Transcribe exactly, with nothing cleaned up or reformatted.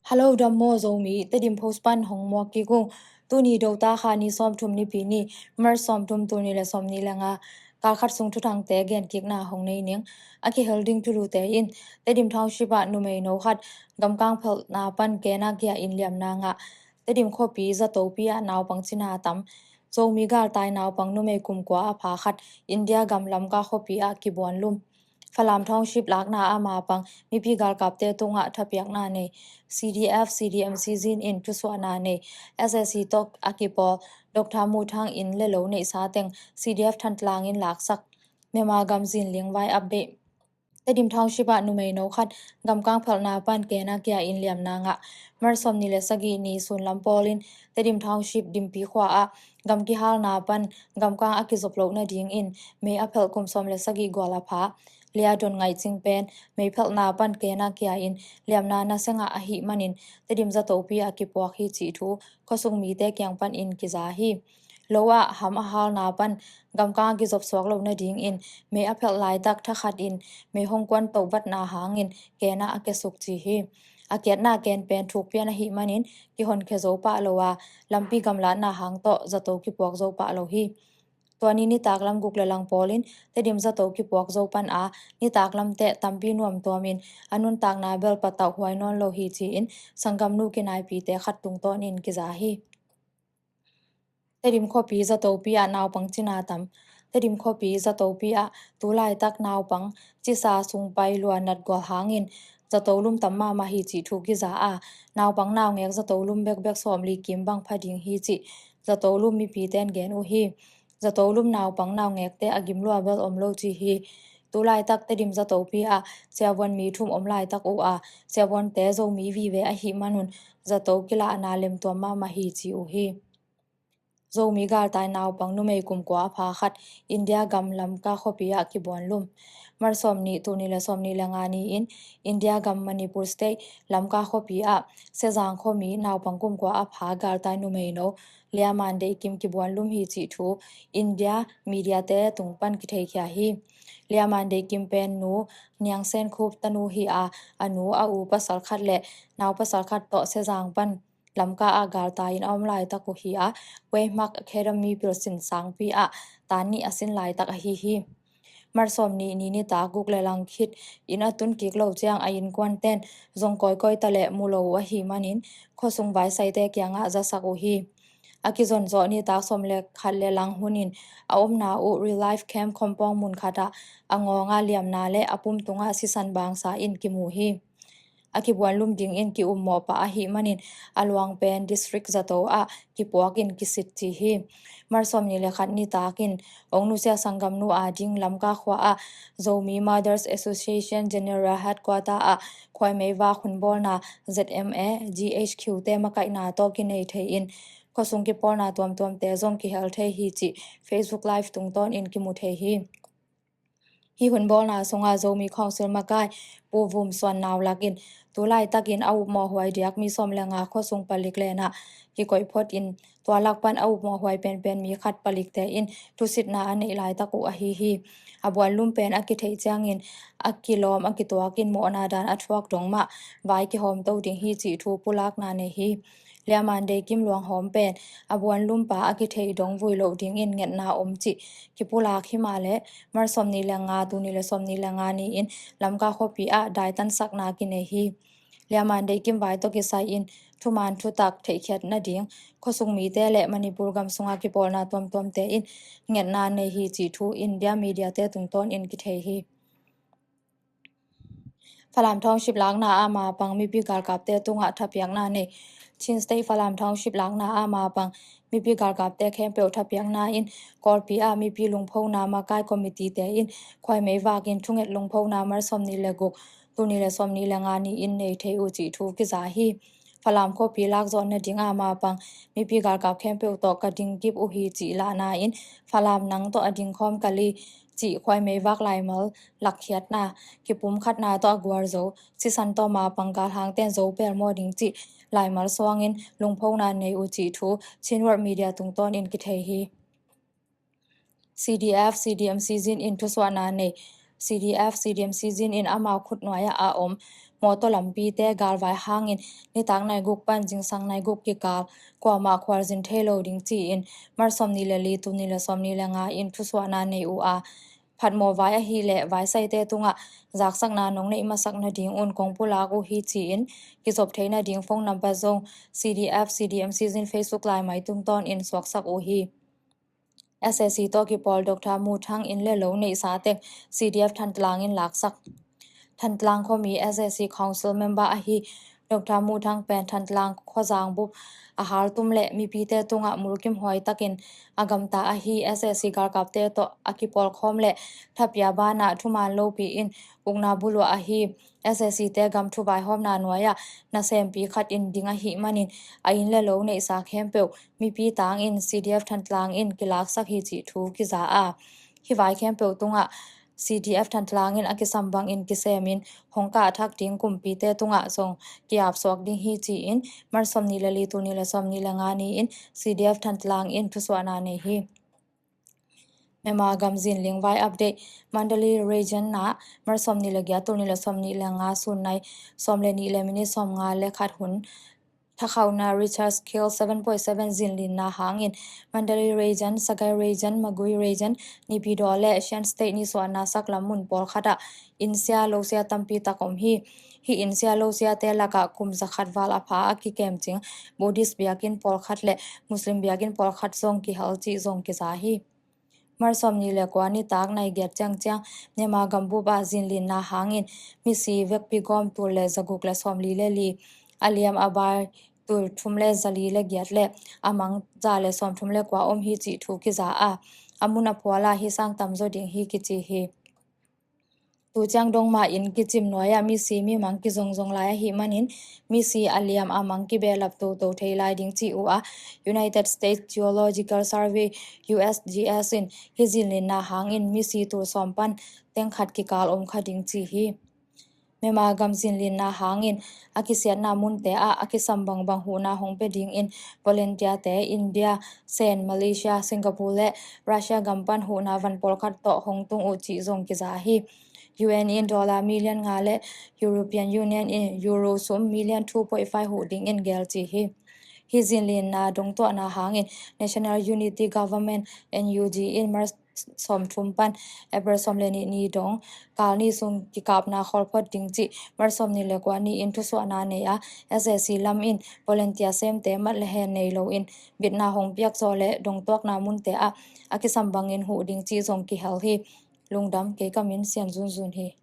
Hello, dam maw Zomi, Tedim Post pan hong muak kik ung. Tuni Dota kha ni sawmthum, Nipi ni, March sawmthum, tul nih le sawmnih le nga. Kalkhat sung thuthangte gen kikna hong nei ning. A kihel ding thulute in, Tedim Township ah numeino khat gamkang phelhna pan kena kia in liamna ngah. Tedim khuapi Zatopi ah naupang cina tam. Zomi galtai naupang numei kum kua a pha khat India gam Lamka khuapi ah kibuan lum. Falam Township lakna a mapang mipi galkapte tungah thapiakna nei. C D F, C D M C zin in thusuahna nei. S A C tawh a kipawl Doctor Mu Thang in le lo neihsa teng C D F Thantlang in laksak. Myanmar gam zin lingvai update. Tedim Township ah numeino khat gamkang phelhna pan kena kia in liamna ngah. March sawmnih le sagih ni sun lam pawlin Tedim Township Dimpi khua ah gam kihalna pan gamkang a kizop loh nadingin mei a phelh kum sawm le sagih gual a pha Lia Don Ngaih Cing pen mei phelhna pan kena kia in liamna nasengah ahih manin Tedim Zatopi ah kipuak hi cih thu khuasung mite kiang pan in kiza hi. Lo ah ham a halna pan gamkang a kizop suak loh nadingin mei a phelh laitak thakhat in mei hong kuan toh vatna hangin kena a kiasuk ci hi. A kiatna ken pen thukpian ahih manin kihonkhia zo pah lo a, lampi gamlatna hang tawh zato kipuak zo pah lo hi. Tua ni nitaklam guk le lang pawlin Tedim zato kipuak zo pan a, nitaklam teh tampi nuamtuamin a nuntakna bel patauh huai nawn lo hi ci-in sanggamnu kinaipite khat tungtawnin kiza hi. Tedim khuapi Zatopi ah naupang cina tam. Tedim khuapi Zatopi ah tu laitak naupang cisa sungpai lua nat gual hangin zato lum tam mahmah hi cih thu kiza a, naupang naungek zato lum bekbek sawmli kim bang pha ding hi cih zato lum mipite in gen uh hi. Zato lum naupang naungekte a gim lua bel om lo ci hi. Tu laitak Tedim Zatopi ah siavuan mi thum om laitak uh a, siavuante Zomi vive ahih manun zato kilahna lemtuam mahmah hi ci uh hi. Zomi galtai naupang numei kum kua a pha khat India gam Lamka khuapi ah kibuan lum. March sawmnih, tul nih le sawmnih le nga ni-in India gam Manipur State Lamka khuapi ah Sezang khuami naupang kum kua a pha galtai numeino Lia Mandei Kim kibuan lum hi cih thu India mediate tung pan kitheikhia hi. Lia Mandei Kim pen nu Niang Sen Khup tanu hi a, a nu a u pasal khat le nau pasal khat tawh Sezang pan Lamka ah galtai in a om laitak uh hi a, Waymark Academy pilsin sangpi ah tan nih a sin laitak ahi hi. March sawmnih ni nitak guk le lang khit in a tun kik lo ciang a innkuanten zong kawikawi ta le mu lo uh ahih manin khuasung vaisaite kiangah zasak uh hi. A kizon zawh nitak sawm le khat le lang hunin a omna uh Real Life Camp Khompawng mun khatah a ngawnga liamna le a pum tungah sisan bangsa in kimu hi. A kibuan lum dingin ki-ummawh pah ahih manin a luang pen district zato ah kipuakin kisit ci hi. March sawmnih le khat nitakin ong nusia sanggamnu a ding Lamka khua ah Zomi Mothers Association General Headquarter ah khuaimei vak hunbawlna Z M A G H Q te makaihna tawh kinei thei in khuasung kipawlna tuamtuamte zong kihel thei hi cih Facebook Live tungtawnin kimu thei hi. Hih hunbawlna sungah Zomi Council makai Pu Vum Suan Nau Lak in tu laitakin a upmawh huai diak mi sawm le nga khuasung palik lenah kikoih phot in tua lak pan a upmawh huai penpen mi khat palikte in thusitna a neih laitak uh ahi hi. A buan lum pen a kitheih ciangin a kilawm a kituakin mawhna dan a thuak dong mah vai kihawmto ding hi cih thu pulakna nei hi. Lia Mandei Kim luanghawm pen a buan lumpa a kitheih dong vui loh dingin ngetna om cih kipulak hi mah leh March sawmnih le nga, tul nih le sawmnih le nga ni-in Lamka khuapi ah daitansakna kinei hi. Lia Mandei Kim vai tawh kisai in thuman thutak theihkhiat nading khuasung mite le Manipur gam sunga kipawlna tuamtuamte in ngetna nei hi cih thu India mediate tungtawnin kithei hi. Falam Township lakna a mapang mipi galkapte tungah thapiakna nei. Chin State Falam Township lakna a mapang mipi galkapte khempeuh thapiakna in Kawlpi ah mipi lungphona makai committee te in khuaimei vakin thunget lungphona March sawmnih le guk, tul nih le sawmnih le nga ni-in nei thei uh cih thu kiza hi. Falam khuapi lakzawh nading a mapang mipi galkap khempeuh tawh ka ding kip uh hi cih lahna in Falam nang tawh a dingkhawm ka li cih khuaimei vak laimal lakkhiatna, kipumkhatna tawh a guar zo, sisan tawh mapang galhangten zo pelmawh ding cih laimal suangin lungphona nei uh cih thu Chin World Media tungtawnin kithei hi. C D F, C D M C zin in thusuahna nei. C D F, C D M Sizin in amau khut nuai-ah a om mawtaw lampite galvai hangin nitak nai guk pan zingsang nai guk kikal kuamah khualzin thei lo ding ci-in March sawmnih le li, tul nih le sawmnih le nga in thusuahna nei uh a, phatmawh vai ahih leh vaisaite tungah zaksakna nong neih masak nadingun kong pulak uh hi ci-in kizop theih nading phone number zong C D F, C D M Sizin Facebook laimai tungtawnin suaksak uh hi. S A C tawh kipawl Doctor Mu Thang in le lo neihsa teng C D F Thantlang in laksak. Thantlang khuami S A C Council member ahi Doctor Mu Thang pen Thantlang khuazang bup a haltum le mipite tungah mulkimhuai takin a gamta ahi S A C galkapte tawh a kipawlkhawm le thapia banah thuman lopi in ukna buluah ahi S A C te gam thuvaihawmna nuai-ah nasempi khat in ding ahih manin a inn le lo neihsa khempeuh mipi tangin C D F Thantlang in kilaksak hi cih thu kiza a, hih vai khempeuh tungah C D F Thantlang in a kisam bangin kisemin hong kah thak ding kumpite tungah zong ki-apsuak ding hi ci-in March sawmnih le li, tul nih le sawmnih le nga ni-in C D F Thantlang in thusuahna nei hi. Myanmar gam zinling vai update. Mandalay Region ah March sawmnih le giat, tul nih le sawmnih le nga sun nai sawm le nih le minit sawmnga le khat hun thakhauna Richter scale seven point seven zinlinna hangin Mandalay Region, Sagaing Region, Magway Region, Naypyidaw le Shan State nisuahna saklam mun pawlkhatah innsia losia tampi tak om hi. Hih innsia losiate lakah kum zakhat val a pha a kikemcing Buddhist biakinn pawlkhat le Muslim biakinn pawlkhat zong kihel cih zong kiza hi. March sawmnih le kua nitak nai giat ciangciang Myanmar gambup ah zinlinna hangin misi vekpi gawm tul le zaguk le sawmli le li, a liam a bai tul thum le zali le giat le a mang za le sawmthum le kua om hi cih thu kiza a, a mun a phual ah hih sang tamzaw ding hi kici hi. Tu ciang dong mah in kicim nuai-ah misi mimang kizongzong lai ahih manin misi a liam a mang kibehlap toto thei lai ding ci uh a, United States Geological Survey, U S G S in hih zinlinna hangin misi tul sawm pan teng khat kikal om kha ding ci hi. Myanmar gam zinlinna hangin a kisiatna munte ah a kisam bangbang huhna hong pia dingin volunteer-te India, Sen, Malaysia, Singapore le Russia gam pan huhna van pawlkhat tawh hong tung uh cih zong kiza hi. U N in dollar million nga le European Union in euro sum million two point five huh dingin gel ci hi. Hih zinlinna dongtuahna hangin National Unity Government, N U G, in March sawmthum pan April sawm le nih ni dong kal ni sung kikapna khawlphot ding cih March sawmnih le kua ni-in thusuahna nei a, S A C lam in volunteer semte mat le hen nei loin bitna hong piak zaw le dongtuakna munte ah a kisam bangin huh ding cih zong kihel hi. Lungdam, kei ka min Sian Zunzun hi.